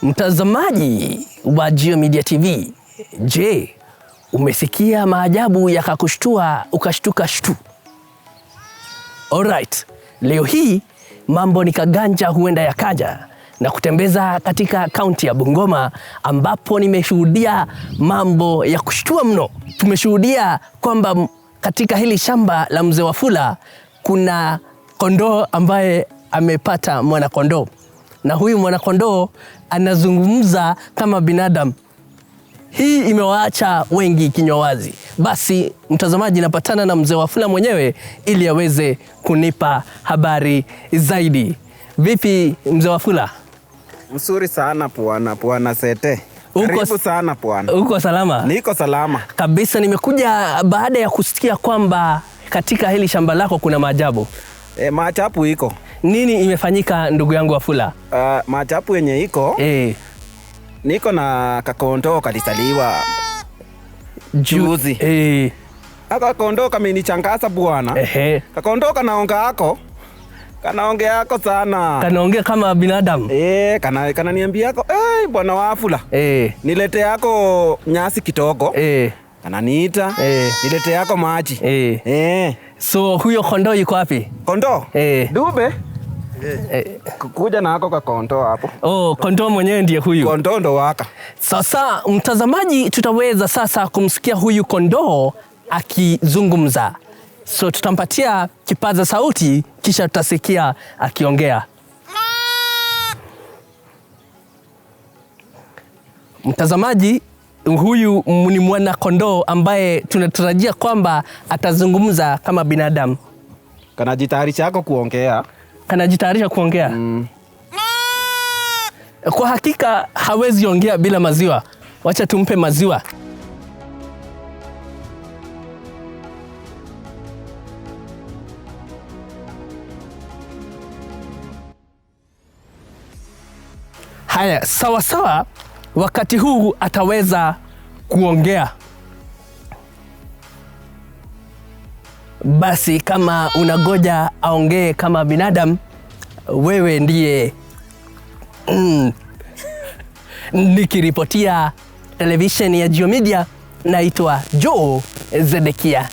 Mtazamaji wa Geo Media TV, je, umesikia maajabu yakakushtua ukashtuka shtu? Alright, leo hii mambo ni kaganja huenda yakaja na kutembeza katika kaunti ya Bungoma ambapo nimeshuhudia mambo ya kushtua mno. Tumeshuhudia kwamba katika hili shamba la mzee Wafula kuna kondoo ambaye amepata mwana kondoo, na huyu mwana kondoo anazungumza kama binadamu. Hii imewaacha wengi kinywa wazi. Basi mtazamaji, napatana na mzee Wafula mwenyewe ili aweze kunipa habari zaidi. Vipi mzee Wafula? Mzuri sana bwana, bwana Sete. Karibu sana bwana. Uko salama? Niko salama kabisa. Nimekuja baada ya kusikia kwamba katika hili shamba lako kuna maajabu. Maajabu iko. Nini imefanyika ndugu yangu Wafula? Maajabu yenye iko. Niko na kakondoo kalizaliwa juzi. Kakondoo kamenichangaza bwana. Kakondoo kanaongea Kanaongea yako sana. Kanaongea kama binadamu. Kananiambia yako, bwana Wafula. Nilete yako nyasi kidogo. Kananiita. Nilete yako maji. So huyo kondoo yuko wapi? Kondoo? Dube. Kuja na hako kakondoo hapo. Oh, kondoo mwenyewe ndiye huyu. Kondoo ndo waka. Sasa mtazamaji, tutaweza sasa kumsikia huyu kondoo akizungumza. So tutampatia kipaza sauti kisha tutasikia akiongea. Mtazamaji, huyu ni mwana kondoo ambaye tunatarajia kwamba atazungumza kama binadamu. Kanajitayarisha yako kuongea. Kanajitayarisha kuongea. Kwa hakika hawezi ongea bila maziwa. Wacha tumpe maziwa. Haya, sawa sawa, wakati huu ataweza kuongea. Basi kama unagoja aongee kama binadamu, wewe ndiye Nikiripotia televisheni ya Geo Media, naitwa Joe Zedekia.